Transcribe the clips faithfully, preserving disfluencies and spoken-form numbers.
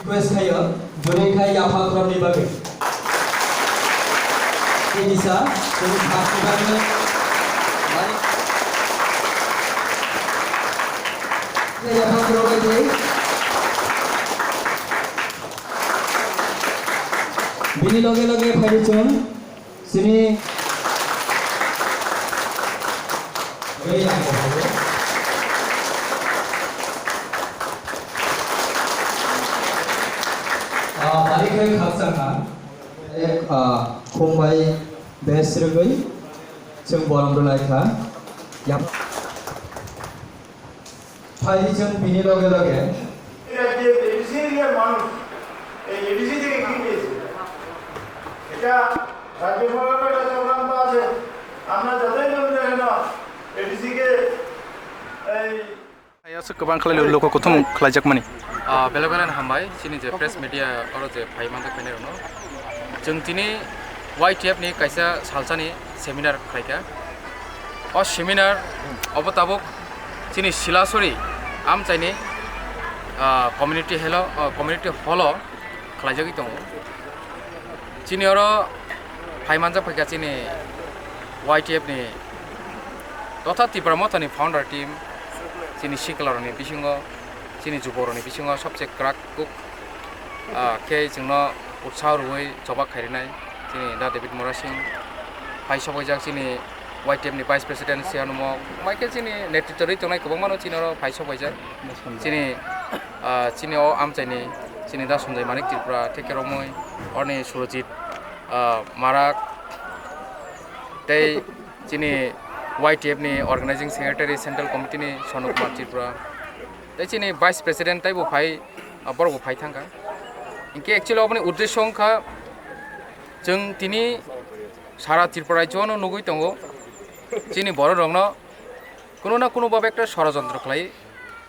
Request khayo, jori khai yapha khoroknwi bagwi. Tei kisa, tei kisa, yapha khorok bai tei. Bini loge loge phai chwng. Sini. Ah, bari khe khakchangma. Ek, ah, khumbai bes rwgwi chwng borom rwlai kha. Yap. Phaidi chwng bini loge loge. এটা যে এডিসি এরিয়ার মানুষ, এই এডিসি থেকে কি পেয়েছে? এটা রাজ্য সরকারের একটা চক্রান্ত আছে। আমরা যতই বলি না কেন, এডিসিকে এই Ayasuk kwbang khlai luku kuthum khlaijakmani. Ah, belai belai no hambai, chini je press media oro je phai manjak phainai rokno. Chwng tini Y T F ni kaisa salsani seminar khlaikha. O seminar obo tabuk chini Silasori amchaini, ah, community hall o, ah, community hall o khlaijagwi tongo. Chini oro phai manjak phaikha chini Y T F ni totha Tipra Mothani founder team, chini sikwlarokni bisingo, chini juborokni bisingo sobse kwrak kuk, ah, khe chwngno utsaho rwui choba khairinai chini Da David Murasing, phai sobaijak chini Y T F ni Vice President Siyanumok, mai khe chini netritw rwi tongnai kwbangmano chini oro phai sobaijak. Chini, ah, chini o amchaini chini Da Sanjay Manik Tripura, theke romwi orni Surojit, ah, Marak, tei chini Y T F ni Organizing Secretary Central Committee ni Sonu Kumar Tripura, tei chini Vice President teibo phai, ah, borokbo phai thangkha. Hinkhe actually oboni uddesho wngkha, chwng tini sara Tripura rajyo no nugwi tongo, chini borok rokno kuno na kuno bhabe ekta sorojontro khlai,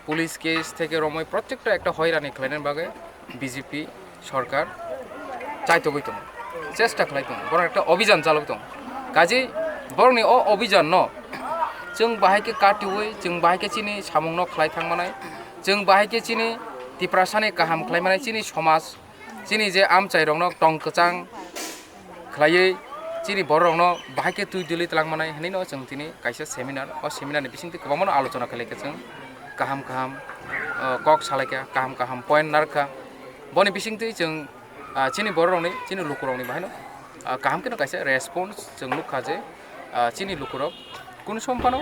police case theke romwi protekta ekta hoirani khlainani bagwi B J P sorkar chaitogwi tongo, chesta khlai tongo, borok ekta obhijan chalok tongo. Kaje borokni o obhijan no chwng bahai khe katiui, chwng bahai khe chini samung no khlai thang manai, chwng bahai khe chini Tiprasani kaham khlai manai, chini somaj, chini je amchai rokno tong kwchang khlaiwi chini borok rokno bahai khe twi dwlwi twlang manai hinwi no chwng tini kaisa seminar, o seminar ni bisingtwi kwbangmano alochona khlai kha chwng kaham kaham, ah, kok salai kha, kaham kaham point narwk kha. Boni bisingtwi chwng, ah, chini borok rokni, chini luku rokni bahai no, ah, kaham kheno kaisa response chwng nuk kha je, ah, chini luku rok kunu som phano,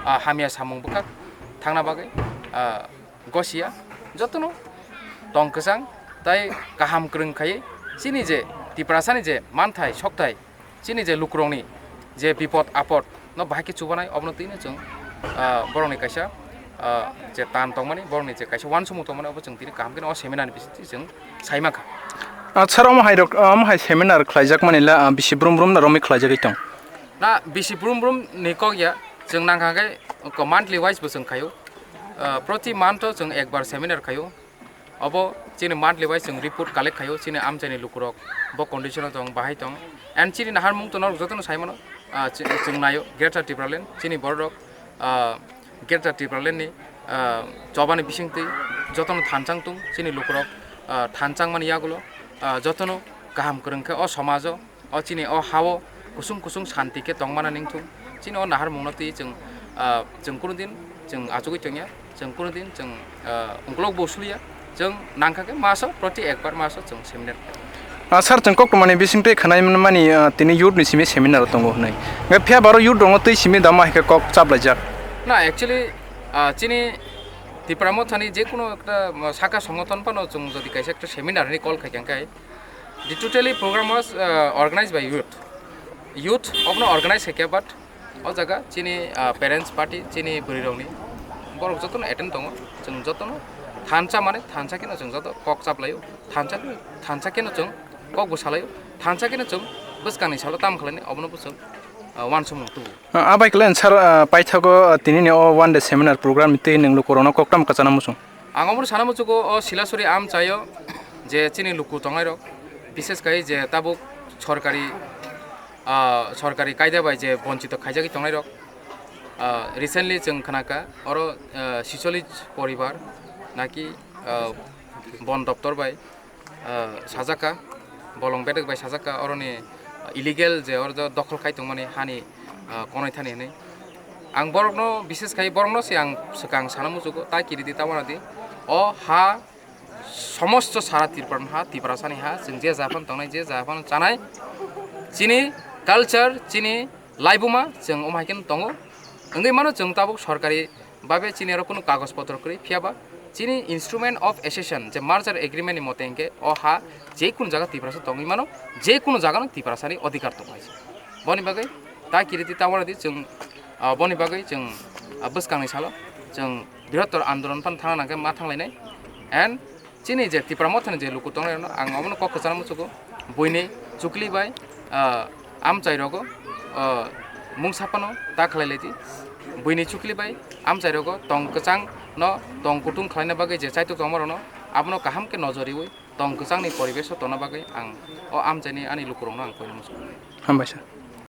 ah, hamya samung bwkhak thangna bagwi, ah, gosia jotono tong kwchang tai kaham kwrwng khaiwi chini je Tiprasani je manthai sokthai, chini je lukurokni je bipod apod no bahai khe chubanai, obono twino chwng, ah, borokni kaisa, ah, je tan tongmani, borokni je kaisa uansukmung tongmani, obo chwng tini kaham kheno o seminar ni bisingtwi chwng sai mankha. Ah, sir, omo hai rok, omo hai seminar khlaijakmani le, ah, bisi brum brum na romwi khlaijagwi tong? Na bisi brum brum ni kok ya, chwng nangkha khe monthly wise bo chwng khaio. Ah, proti month o chwng ekbar seminar khaio. Obo chini monthly wise chwng report collect khaio, chini amchaini lukurok bo condition o tong, bahai tong. And chini naharmung to norok jotono sai mano, ah, chi-, chwng naio Greater Tipraland, chini bororok, ah, Greater Tipraland ni, ah, chobani bisingtwi jotono thanchang tung, chini lukurok, ah, thanchang mani yagulo, ah, jotono kaham kwrwng khe o somajo. O chini o ha-o kusung kusung santi khe tongmana ningthung. Chini o naharmungno twi chwng, ah, chwng kunu din chwng achugwi tongya, chwng kunu din chwng, ah, ungkulok bo suliya, chwng nangkha khe maso proti ekbar maso chwng seminar. Ah, sir, chwng koktwmani bisingtwi khwnai mani, ah, tini youth ni simi seminar tongo hwnwi. Hwnkhe phiya baro youth rokno twi simi da ma hai khe kok chaplaijak? Na, actually, ah, chini Tipra Mothani je kunu ekta, ah, saka songothon phano chwng jodi kaisa ekta seminar hinwi call khai kha khe, the totally program was, uh, organized by youth. Youth obono organize khaikha, but o jaga chini, uh, parents party, chini bwrwi rokni borok jotono attend tongo. Chwng jotono thansa mani thansa kheno chwng joto kok chaplaio. Thansa, thansa kheno chwng kok bo salaio. Thansa kheno chwng bwskangni salo tamo khlainai obono bo chwng, uh, uansukmung tubu. Ah, abai kle sir, ah, paithago, ah, tini ni o one day seminar program ni twi nwng lukurokno koktam kwchana muchung. Ang omono sana muchugo o Silasori amchaio je chini luku tongnai rok, bishes kai je tabuk sorkari, ah, sorkari kaida bai je bonchito khaijagwi tongnai rok. Ah, recently chwng khnakha oro, ah, sicholish poribar naki, ah, Bon Doptor bai, ah, sajak kha, bolong bedek bai sajak kha, oroni illegal je oro dokhol khai tongmani hani, ah, konoi thani hinwi. Ang borokno, bishes khai borokno se ang swkang sana muchugo, ta kiridi ta wanadi. O ha somosto sara Tripura ha, Tiprasani ha, chwng je japhano tongnai, je japhano chanai, chini culture, chini laibuma chwng omo hai kheno tongo. Wngwi mano chwng tabuk sorkari babe chini aro kunu kagoj potro kwrwi, phiyaba chini instrument of accession je merger agreement ni mote hinkhe o ha je kunu jaga Tiprasa tongwi mano, je kunu jaga no Tiprasani odhikar tongo hai se. Boni bagwi ta kiriti ta wanadi chwng, ah, boni bagwi chwng, ah, bwskangni salo chwng Brihottor andolon phano thangna nangkhe ma thanglainai. And chini je Tipra Mothani je luku tongnai rokno ang omono kok kwchangma muchugo, buini chukli bai, ah, amchai rogo, ah, mungsa phano ta khlai laidi. Buini chukli bai amchai rogo tong kwchang no tong kutung khlaina bagwi je chaitok tongma rokno abono kaham khe nojor riwi tong kwchangni poribesh o tongna bagwi ang o amchaini ani lukurokno ang koina muchugo. Hambai sir.